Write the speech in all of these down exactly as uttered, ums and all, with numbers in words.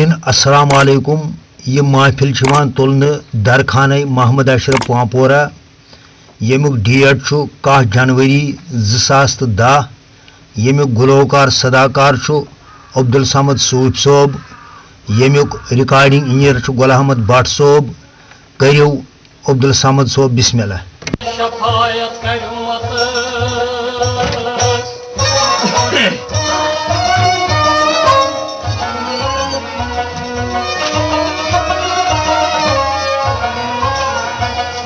السلام علیکم۔ یہِ محفل چھِ یِوان تُلنہٕ درخانَے محمد اشرف پانپورہ، ییٚمیُک ڈیٹ چھُ کاہ جنوری زٕ ساس تہٕ دَہ، ییٚمیُک گلوکار صداکار چھُ عبدالصمد صوٗفۍ صٲب، ییٚمیُک ریکارڈنگ انجینئر چھُ غلام احمد بٹ صٲب۔ کٔرِو عبدالصمد صٲب بسم اللہ۔ شفاعت کرِ امتس۔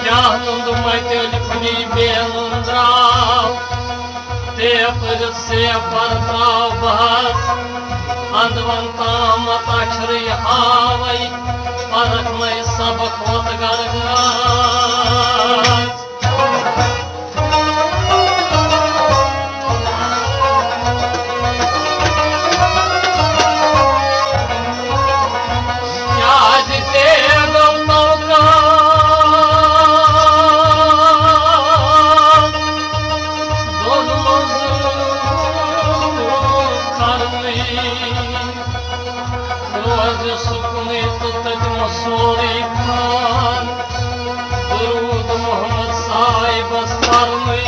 کیٛاہ نُنٛد مَتہِ ألفنی بے نُن درٛاو، تے پٔرِتھ سے پر ترٛاو بہس، اندون تامتھ اچھرٕے ہاوے، پرکھ نے سبق وۄتھ گرگس۔ کیٛازِ تیغو توکل دۄن منٛز کرنٕے؟ روزِ سکوٗنٕے تہٕ تٔتۍ منٛز سورُے خان۔ درود محمد صاحبس پرنٕے،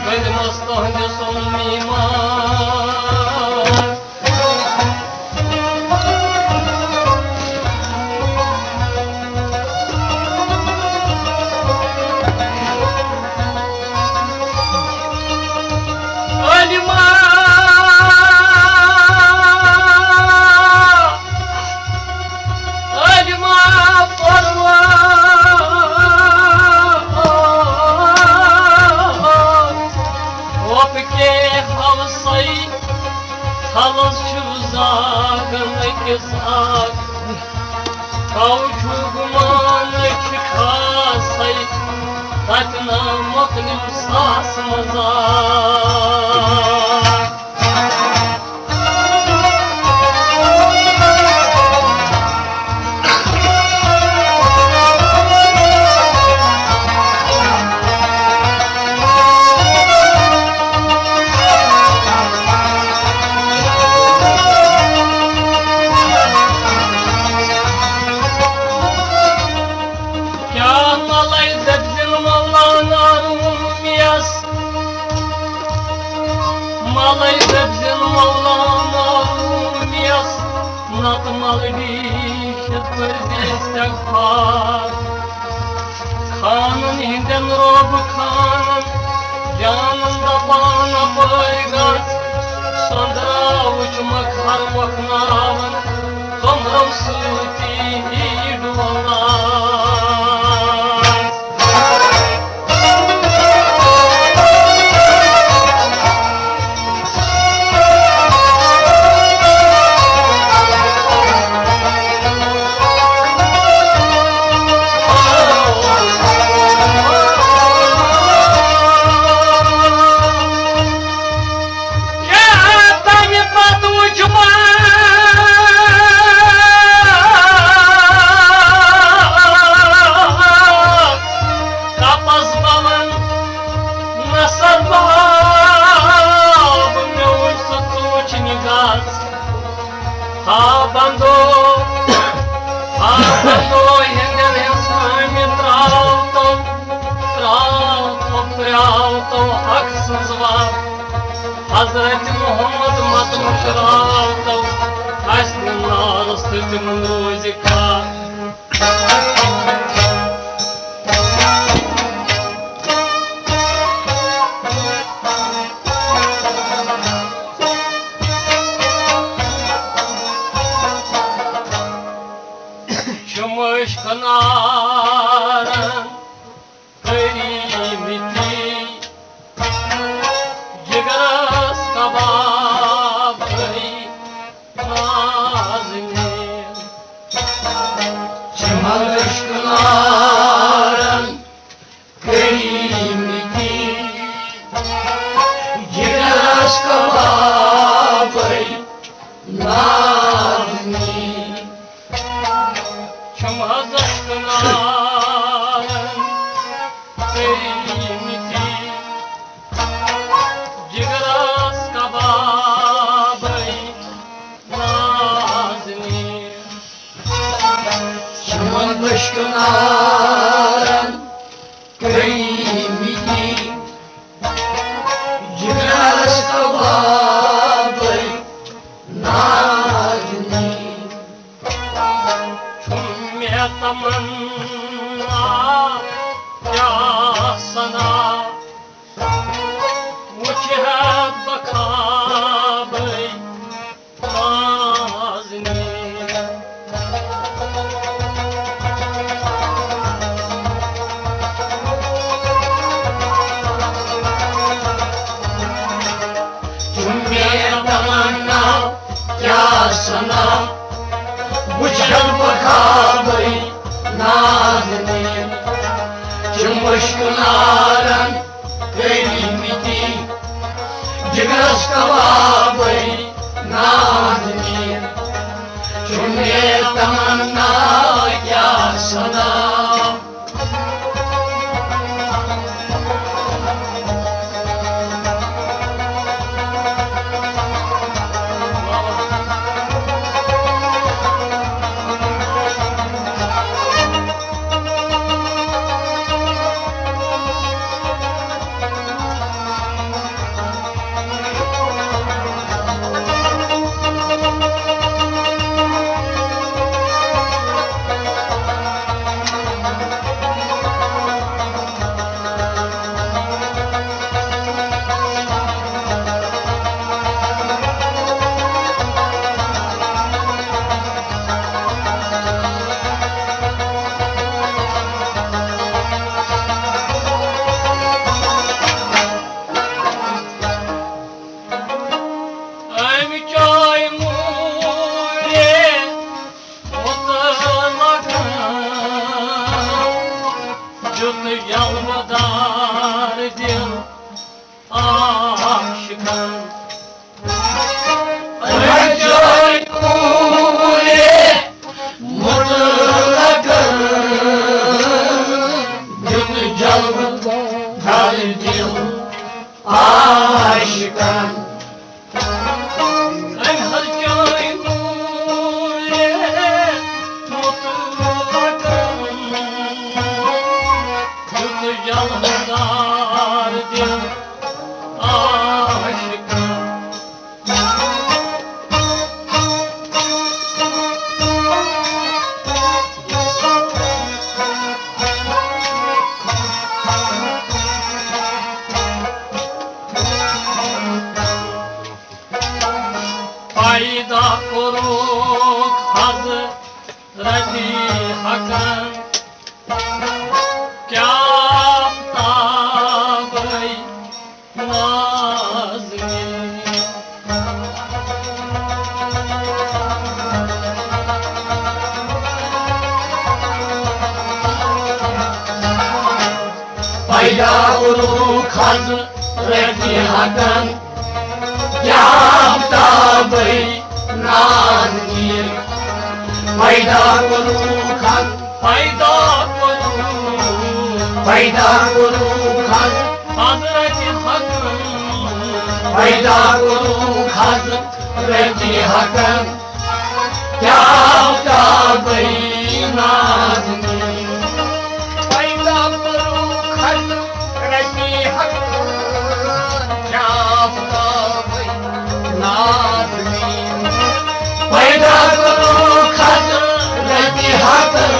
کلمس تہنٛدِس اوٚن ایمان۔ علما، علما پروا، وۄپھ کے ہوسے، تھلس چھُ زاگن أکِس اکھ۔ کاوٕ چھُ گُمان أکۍ خاصے، تتہِ نہ مۄکلِم ساس مزاق۔ کیٛاہ ملے دٔپزِن مولانا روٗمیَس، ملے دٔپزِن مولانا روٗمیَس، نتہٕ ملہٕ بیٖٹھِتھ پٔرزِ استغفار۔ خانن ہٕنٛدٮ۪ن رۄب خانن جانن دپان اپٲرۍ گژھ، سۄنٛدراوٕچ مکھر مۄکھناون توٚمرو سۭتی یی ڈولان۔ کیٛاہ تَمہِ پتہٕ وُچھ مےٚ تپس بھون نثر باب، مےٚ وُچھ سُہ ژوٗنٛٹھۍ نِگاہ۔ ہا بندو، ہا بندو، ہیٚنٛدٮ۪ن ہٕنٛز کامہِ ترٛاو تو، ترٛاو تو، پرٛاو تو حق سٕنٛز وَتھ۔ حضرت محمد مت مُشراو تو، اَسہِ نہٕ نارس تہٕ تِمن روزِ کتھ۔ چھِ مٔشک نارن کٔرمٕتی جگرس کبابٕے نازنیٖن۔ چھِ مٔشک نارن کٔرمٕتی جگرس کبابٕے نازنیٖن۔ چھِ مٔشک نارن کنارن کٔرۍ مٕتۍ جگرس کبابٕے نازنی۔ چھُم مےٚ تمنا کیٛاہ سنا، وٕچھِ ہا بہٕ خوابٕے نازنی۔ چھُم مےٚ تمنا کیٛاہ سنا، وٕچھن بہٕ خوابٕے نازنی۔ چھِ مُشکہٕ نارن کٔرۍ مٕتۍ جگرس کبابٕے نازنی۔ چھُم مےٚ تمنا کیٛاہ سنا۔ أمۍ چاے موٗرِ مُطلقاً دیُت یلہٕ دار دِل عاشقن۔ أمۍ چاے موٗرِ مُطلقاً دیُت یلہٕ دار دِل عاشقن۔ أمۍ حظ چٲنۍ موٗرۍ مُطلقاً دیُت یلہٕ دار دِل عاشقن۔ پیدا کوٚرُکھ حضرت حقن کیٛاہ آفتابے نازنیٖن۔ پیدا کوٚرُکھ حضرت حقن کیٛاہ آفتابے نازنیٖن۔ پیدا کوٚرُکھ حض-، پیدا کوٚرُکھ، پیدا کوٚرُکھ حض-، حضرت حقن۔ پیدا کوٚرُکھ حضرت حقن کیٛاہ آفتابے نازنیٖن۔ پیدا کوٚرُکھ حضرت حقن کیٛاہ آفتابے نازنیٖن۔ پیدا کوٚرُکھ حضرت حقن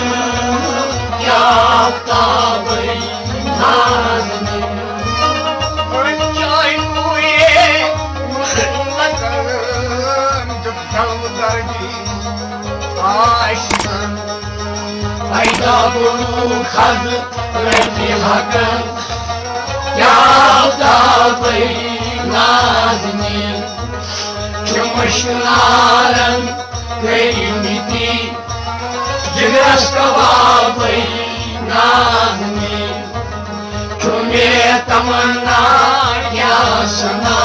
کیٛاہ آفتابے نازنیٖن۔ وۄنۍ چاے موٗرۍ مُطلقاً دیُت یلہٕ دار دِل عاشقن۔ پیدا کوٚرُکھ حضرت حقن کیٛاہ آفتابے نازنیٖن۔ چھِ مُشکہٕ نارن کٔرۍ مٕتۍ جگرس کبابے نازنیٖن۔ چھُ مےٚ تمنا کیٛاہ سنا۔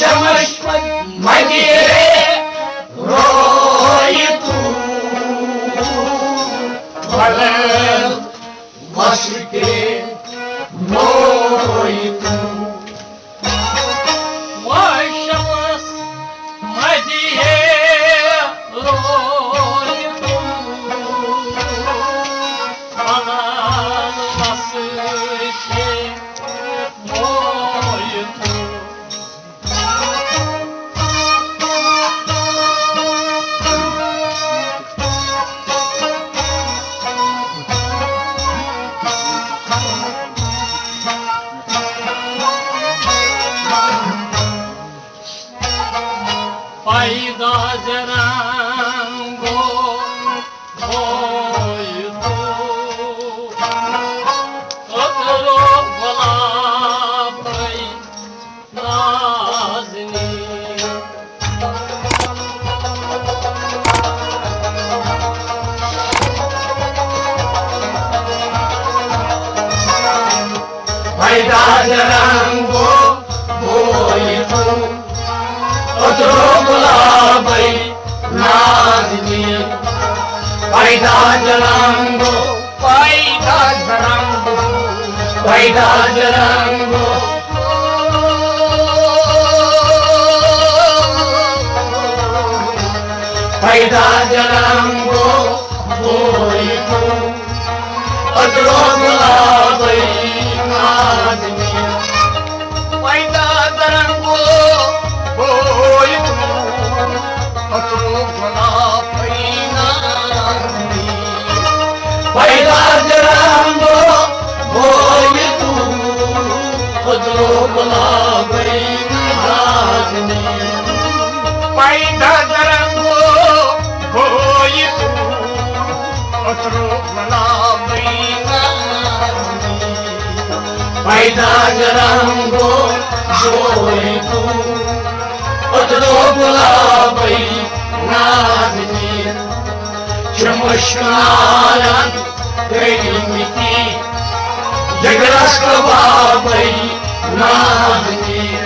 چمش مدیے رویتو، بلند وس کے مویتو۔ وشمس مدیے رویتو، بلند وس کے مویتو۔ پیدا ز رنگو بویتو، عطرو گلابے نازنین۔ پیدا ز رنگو بویتو، عطرو گلابے نازنین۔ پیدا ز رنگو، پیدا ز رنگو، پیدا ز رنگو، پیدا ز رنگو بویتو، عطرو گلابے نازنین۔ پیدا ز رنگو بویتو، عطرو گلابے نازنین۔ پیدا ز رنگو بویتو، عطرو گلابے نازنین۔ پیدا ز رنگو بویتو، عطرو گلابے نازنین۔ پیدا ز رنگو بویتو، عطرو گلابے نازنین۔ چھ مشک نارن گٔمٕتی، جگرس کبابے نازنین۔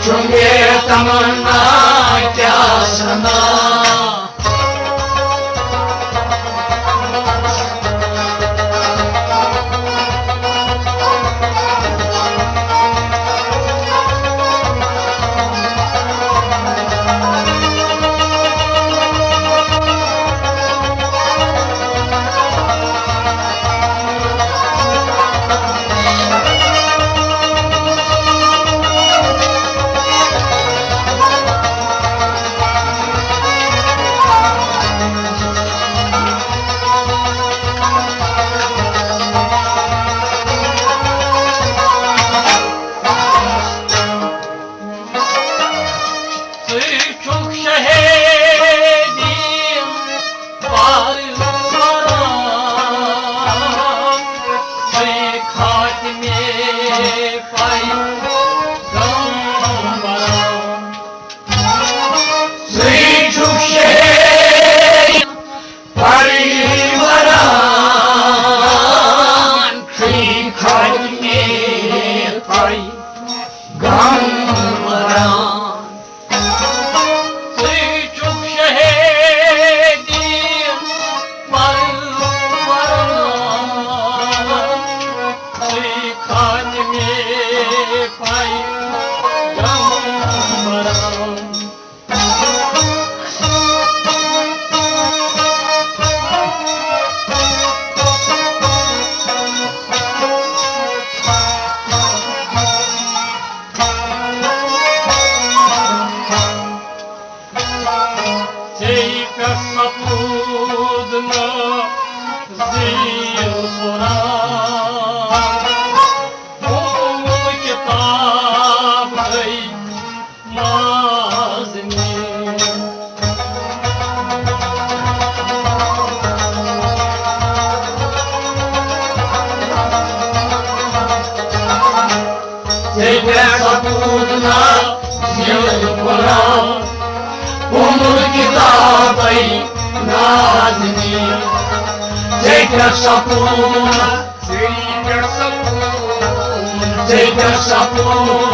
چھُم بے تمنا کیٛاہ سنا۔ ژٕے چھُکھ شہیدی پروان، ژٕے خاتمے پیغمبران۔ ژٕے چھُکھ شہیدی پروان، ژٕے خاتمے پیغمبران۔ ژٕے چھُکھ شہیدی پروان، ژٕے خاتمے پیغمبران۔ ژےٚ پٮ۪ٹھ سپوٗد نازِل قرآن، اومُت کتاب گٔے نازنین۔ ژےٚ پٮ۪ٹھ سپوٗد نازِل قرآن، اومُت کتابے نازنین۔ ژےٚ پٮ۪ٹھ سپوٗد، ژےٚ پٮ۪ٹھ سپوٗد، ژےٚ پٮ۪ٹھ سپوٗد۔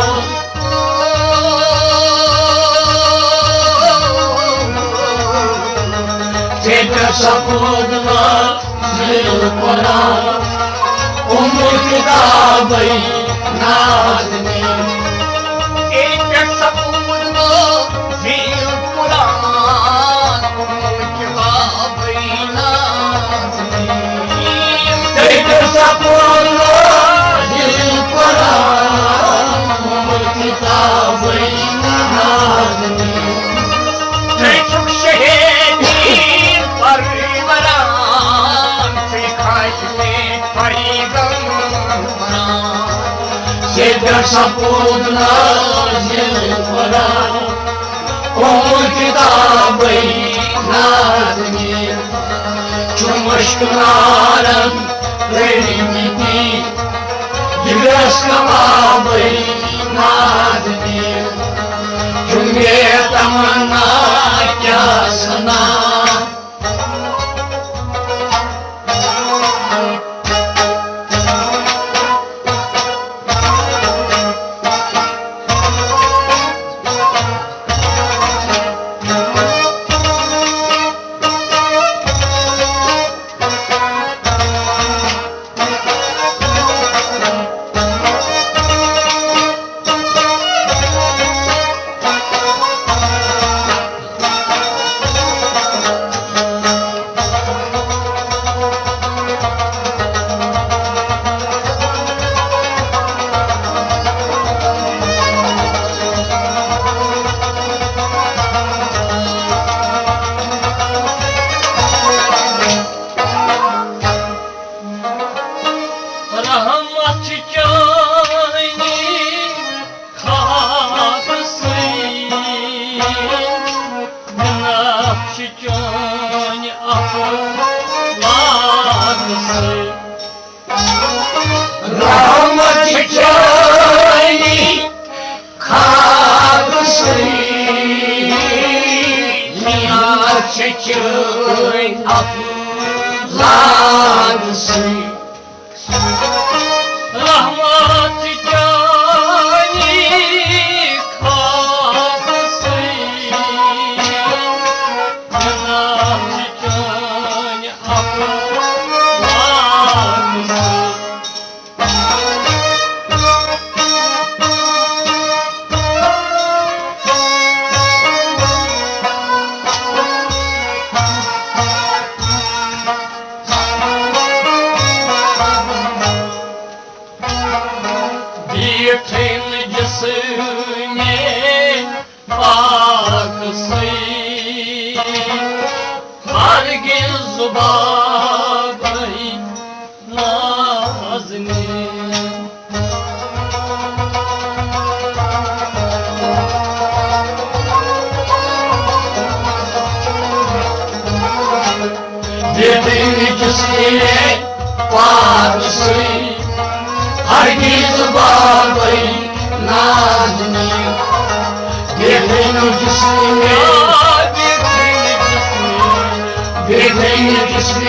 ژےٚ پٮ۪ٹھ سپُد نازِل قرآن، اُمُر کِتابَے نازنیٖن۔ ژےٚ پٮ۪ٹھ سپُد نازِل قرآن، اُمُر کِتابَے نازنیٖن۔ ژےٚ پٮ۪ٹھ سپُد نازِل قرآن، اُمُر کِتابَے نازنیٖن۔ ژٕ چھُکھ شہیدی پروران، ژٕ خاتمِ پیغمبران۔ ژےٚ پٮ۪ٹھ سپُد نازِل قرآن، اُمُر کِتابَے نازنیٖن۔ چھُ مشک نارن کٔرمٕتی، جگرس کبابٕے نازنیٖن۔ چھُ مےٚ تمنا کیٛاہ سنا۔ رحمت چھِ چٲنی خاکہٕ سٕے، منت چھِ چٲنۍ اَتھٕ لاگہٕ سٕے۔ رحمت چھِ چٲنی خاکہٕ سٕے، منت چھِ چٲنۍ اَتھٕ لاگہٕ سٕے۔ رحمت چانی خاص سٕے، جناب چانہِ اَتھٕ لاگہٕ سٕے۔ بیٖٹھٕے نہٕ جسمِ پاک سٕے، ہرگز زُبابَے نازنیٖن۔ بیٖٹھٕے نہٕ جسمِ پاک سٕے، ہرگز زُبابَے نازنیٖن۔ بیٖٹھٕے نہٕ جسمِ، بیٖٹھٕے نہٕ جسمِ،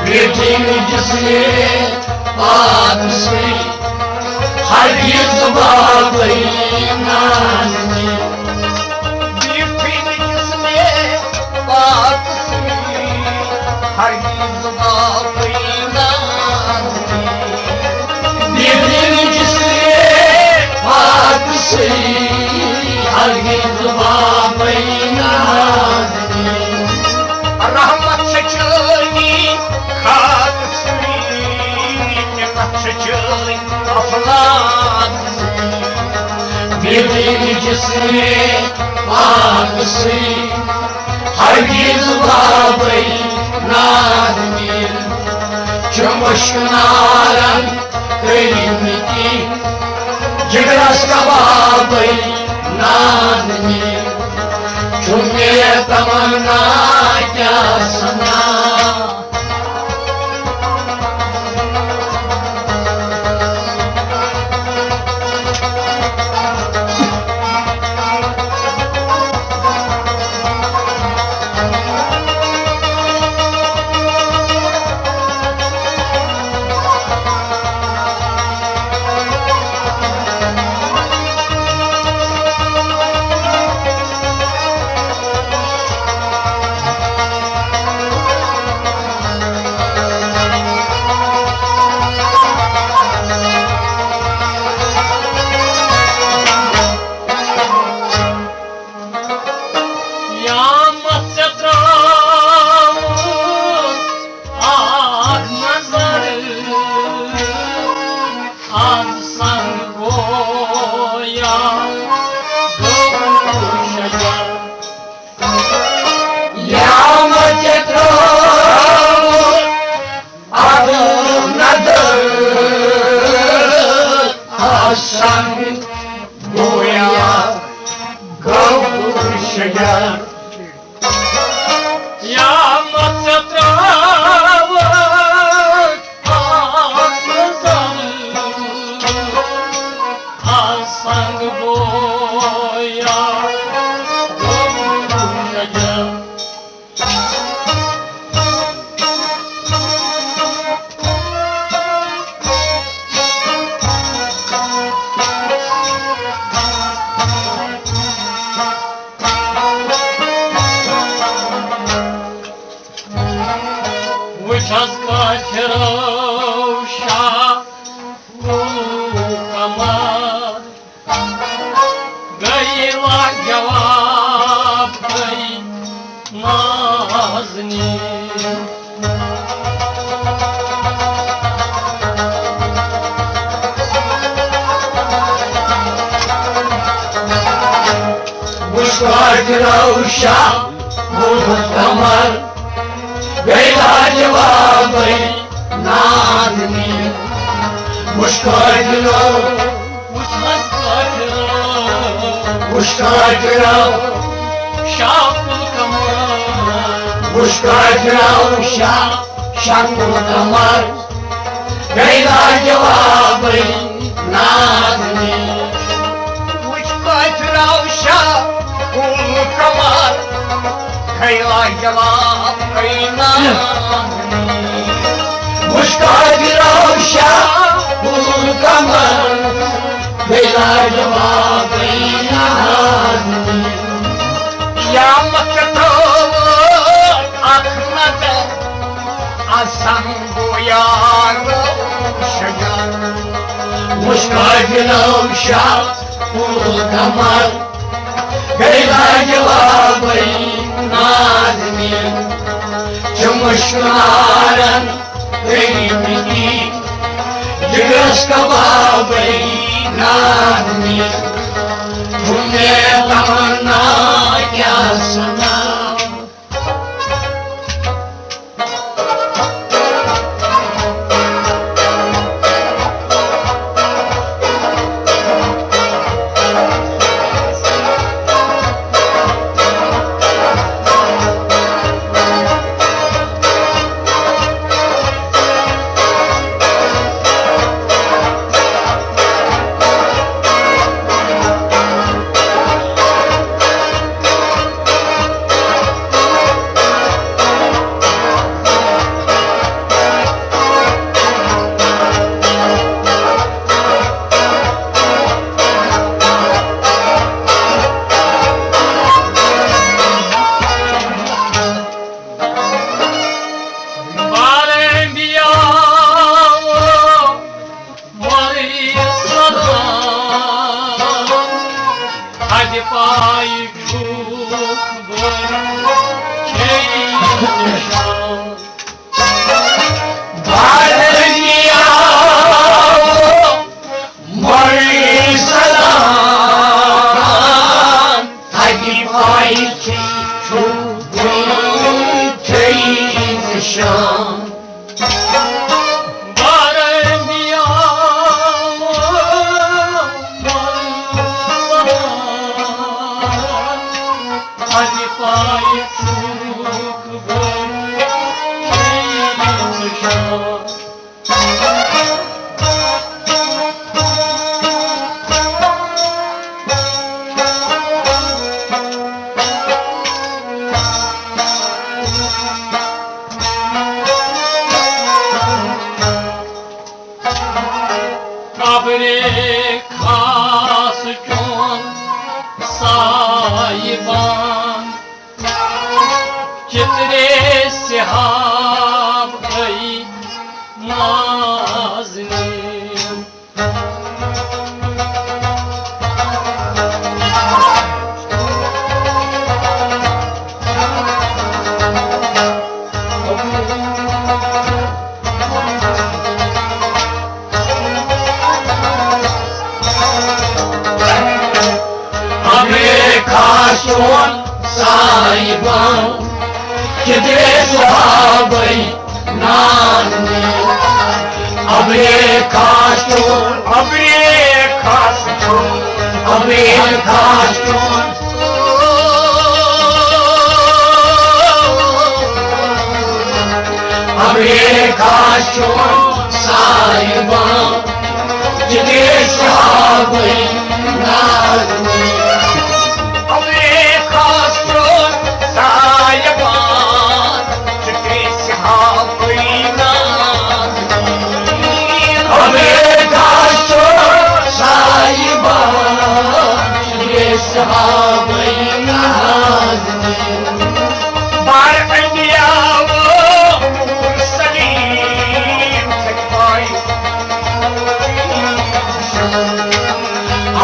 بیٖٹھٕے نہٕ جسمِ پاک سٕے، ہرگز زُبابَے نازنیٖن۔ بیٖٹھٕے نہٕ جسمِ پاک سٕے، ہرگز زُبابَے نازنیٖن۔ بیٖٹھٕے نہٕ جسمِ پاک سٕے، ہرگز زُبابَے نازنیٖن۔ رحمت چھِ چٲنی خاک سٕے، منت چھِ چٲنۍ افلاک سٕے۔ بیٖٹھٕے نہٕ جسمِ پاک سٕے، ہرگز زُبابَے نازنیٖن۔ چھِ مُشک نارن کٔرمٕتی، جگرس کبابَے نازنیٖن۔ چھُ مےٚ تمنا کیٛاہ سنا۔ آز سنگ گویا گوٚو شجر۔ یا مہ ژےٚ ترٛٲوٕتھ اَتھ نظر، آز سنگ گویا گوٚو شجر۔ یا مہ ژےٚ ترٛٲوٕتھ آز نظر، آز سنگ گویا گوٚو شجر۔ وٕچھ حظ کٲفِرو شاہ قمر، گٔے لاجواب، گٔے نازنیٖن۔ وٕچھ کٲفِرو شاہ قمر، گٔے لاجوابٕے نازنیٖن۔ وٕچھ کٲفِرو، وٕچھ حظ کٲفِرو، وٕچھ کٲفِرو شاہ قمر، وٕچھ کٲفِرو شاہ شاہ قمر، گٔے لاجوابٕے نازنیٖن۔ وٕچھ کٲفِرو شاہ قمر، گٔے لاجوابٕے نازنیٖن۔ وٕچھ کٲفِرو شاہ قمر، گٔے لاجوابٕے نازنیٖن۔ یا مہ ژےٚ ترٛٲوٕتھ اَکھ نظر، آز سنگ گویا گوٚو شجر۔ وٕچھ کٲفِرو شاہ قمر، گٔے لاجوابٕے نازنیٖن۔ چھِ مُشکہٕ نارن کٔرمٕتۍ جگرس کبابٕے نازنیٖن۔ چھُ مےٚ تمنا کیٛاہ سناو۔ بار انبیاء مرسلان، اَتہِ پایہِ چھُکھ بہٕ کھیٚیہِ نِشان۔ بار انبیاء مرسلان، اَتہِ پایہِ چھُکھ بہٕ کھیٚیہِ نِشان۔ بار انبیاء مرسلان، اَتہِ پایہِ چھُکھ بہٕ کھیٚیہِ نِشان۔ قبرِ خاص چون سایبان، چترِ سحاب گٔے نازنیٖن۔ چون صاحبان، کتنے صحابی نازنی۔ ابرے خاص چون، ابرے خاص چون، ابرے خاص چون۔ ابرے خاص چون صاحبان، کتنے صحابی نازنی۔ ابرے خاص چون صاحبان، ابے کاشو صاحبان، ابے صحابہ نازنین۔ بار انبیاء و مرسلین چھکائی۔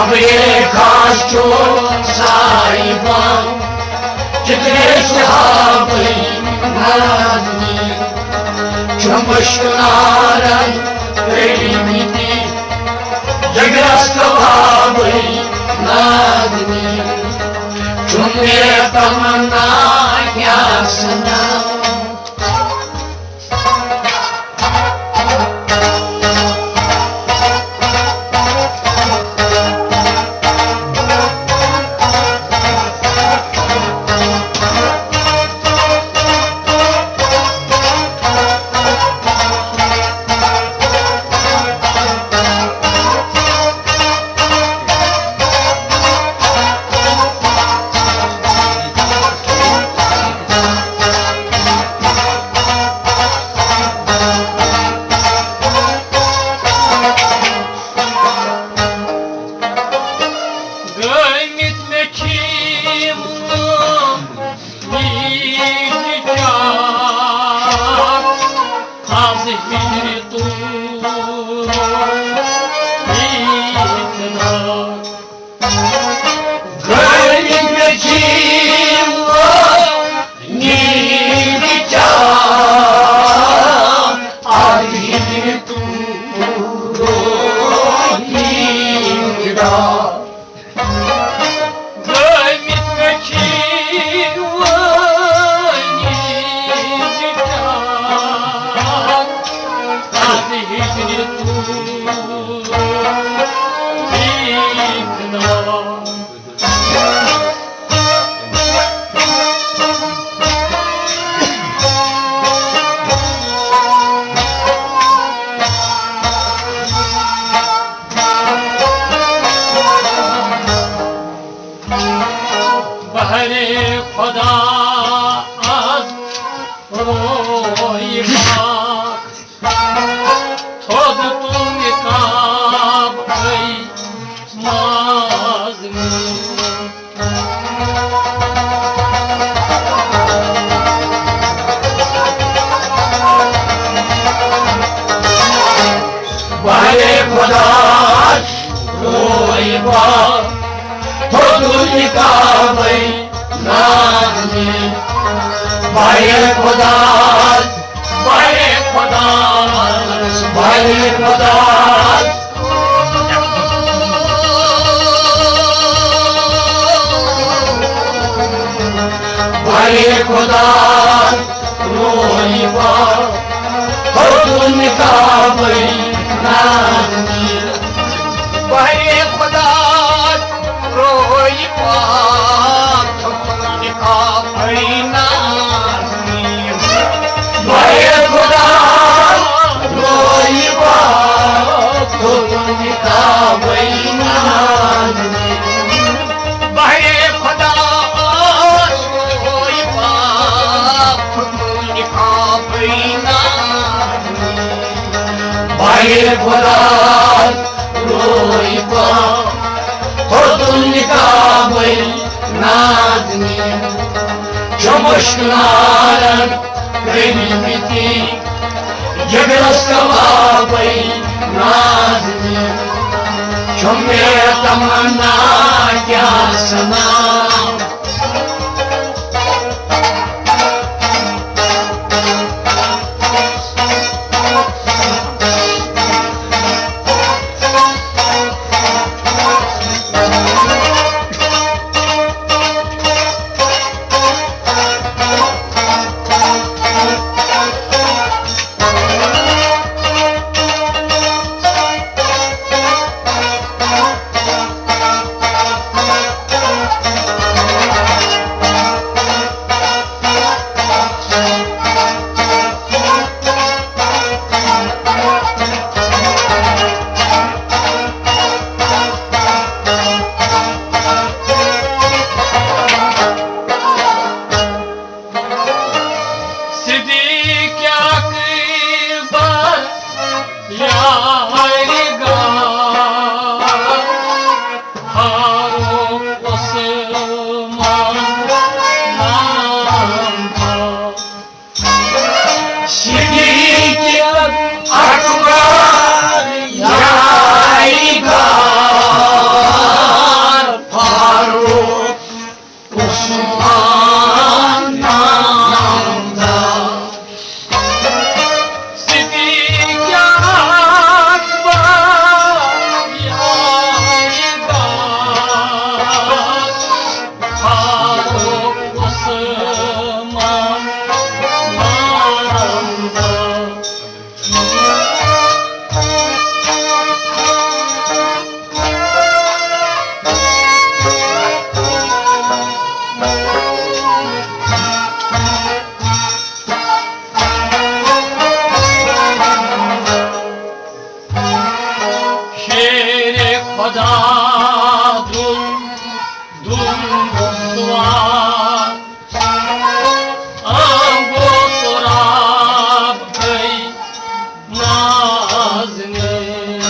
ابے کاشو صاحبان، کتنے صحابہ نازنین۔ چمشکنارن کریمتی، جگرس کبابی نازنین۔ چمے تمنا کیا سنا۔ گٲمٕتۍ مےٚ چھِ یِم عیٖد چاک، از ہجر تو عیدنا۔ گٲمٕتۍ مےٚ چھِ یِم عیٖد چاک، از ہجر تو عیدنا۔ گٲمٕتۍ مےٚ چھِ وٲنۍ زِ چاک، از ہجر تو عیدنا۔ بہر خدا از روی پاک، تھوٚد تُل نقاب ٲے ماز میون۔ بہر خدا روی با، تھوٚد تُل نقابے نازنین۔ بہر خدا، بہر خدا، بہر خدا۔ بہر خدا روی با، تھوٚد تُل نقابے نازنین۔ بہر خدا روی با، تھوٚد تُل نقابے نازنین۔ بہر خدا روی با، تھوٚد تُل نقابے نازنین۔ بہر خدا روی با، تھوٚد تُل نقابے نازنین۔ بہر خدا روی با، تھوٚد تُل نقابے نازنین۔ چمشکنارن کریمتی، جگرس کبابے نازنین۔ چمے تمنا کیا سنا۔ خدا دُل، دُل، دُل سوار، آنگو تراب گئی نازنین۔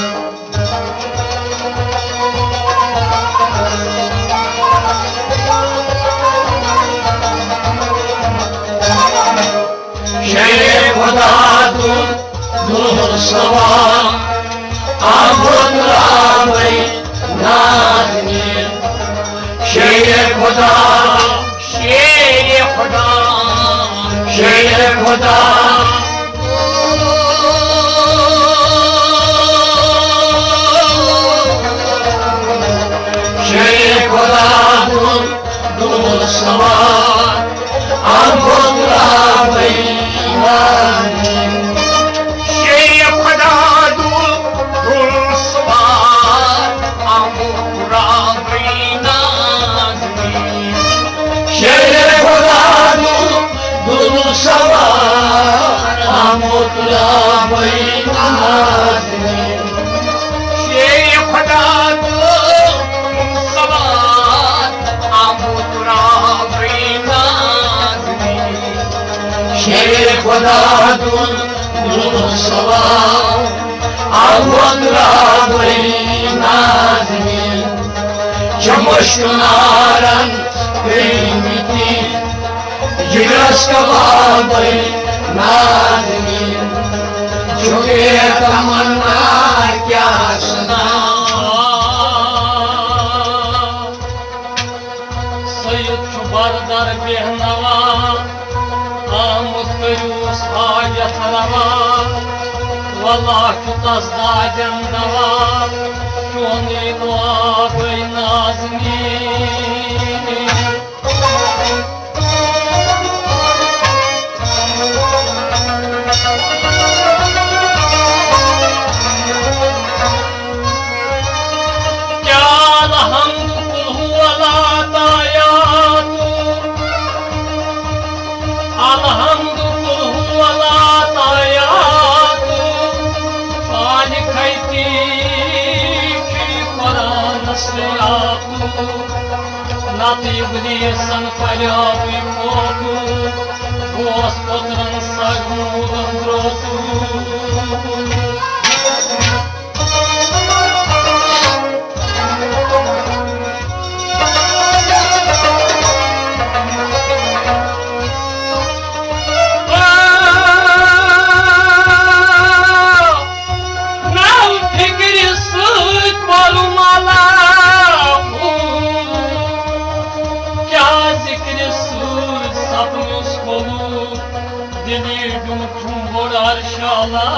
شیر خدا دُل، دُل سوار، آمد رابی نازنین۔ شیر خدا، شیر خدا، شیر خدا۔ شیر خدا دُل، دُل سوار، آمد رابی نازنین۔ شیر خدا دُل، دُل سوار، آمد رابی نازنین۔ شیر خدا دُل، دُل سوار، آمد رابی نازنین۔ شیر خدا دُل، دُل سوار، آمد رابی نازنین۔ شیر خدا دُل، دُل سوار، آمد رابی نازنین۔ چمش نارن پیمتی جگرس کبابی نازنین۔ جھکے تمنا کیا سنا۔ سید چھُ بردر بیہنوا، آمُت کٔرِوس حاجت روا۔ واللہ چھُ تس دادٮ۪ن دوا، چونُے دعا گٔے نازنیٖن۔ کیا الحمد قل هو العطایات، الحمد قل هو العطایات، خالق ہے تی چھُ قرآنس یاتو۔ نتہٕ ابلیسن پلیوٕے فوٹو، گوس پوترن سگموٗدن درٛوتو۔ نو فکرِ سۭتۍ پرُم علاوٕ، کیٛاہ ذکرِ سۭتۍ سپنس کھوٚلُم، دِلی ڈُم چھُم بوٚڑ عرشالا۔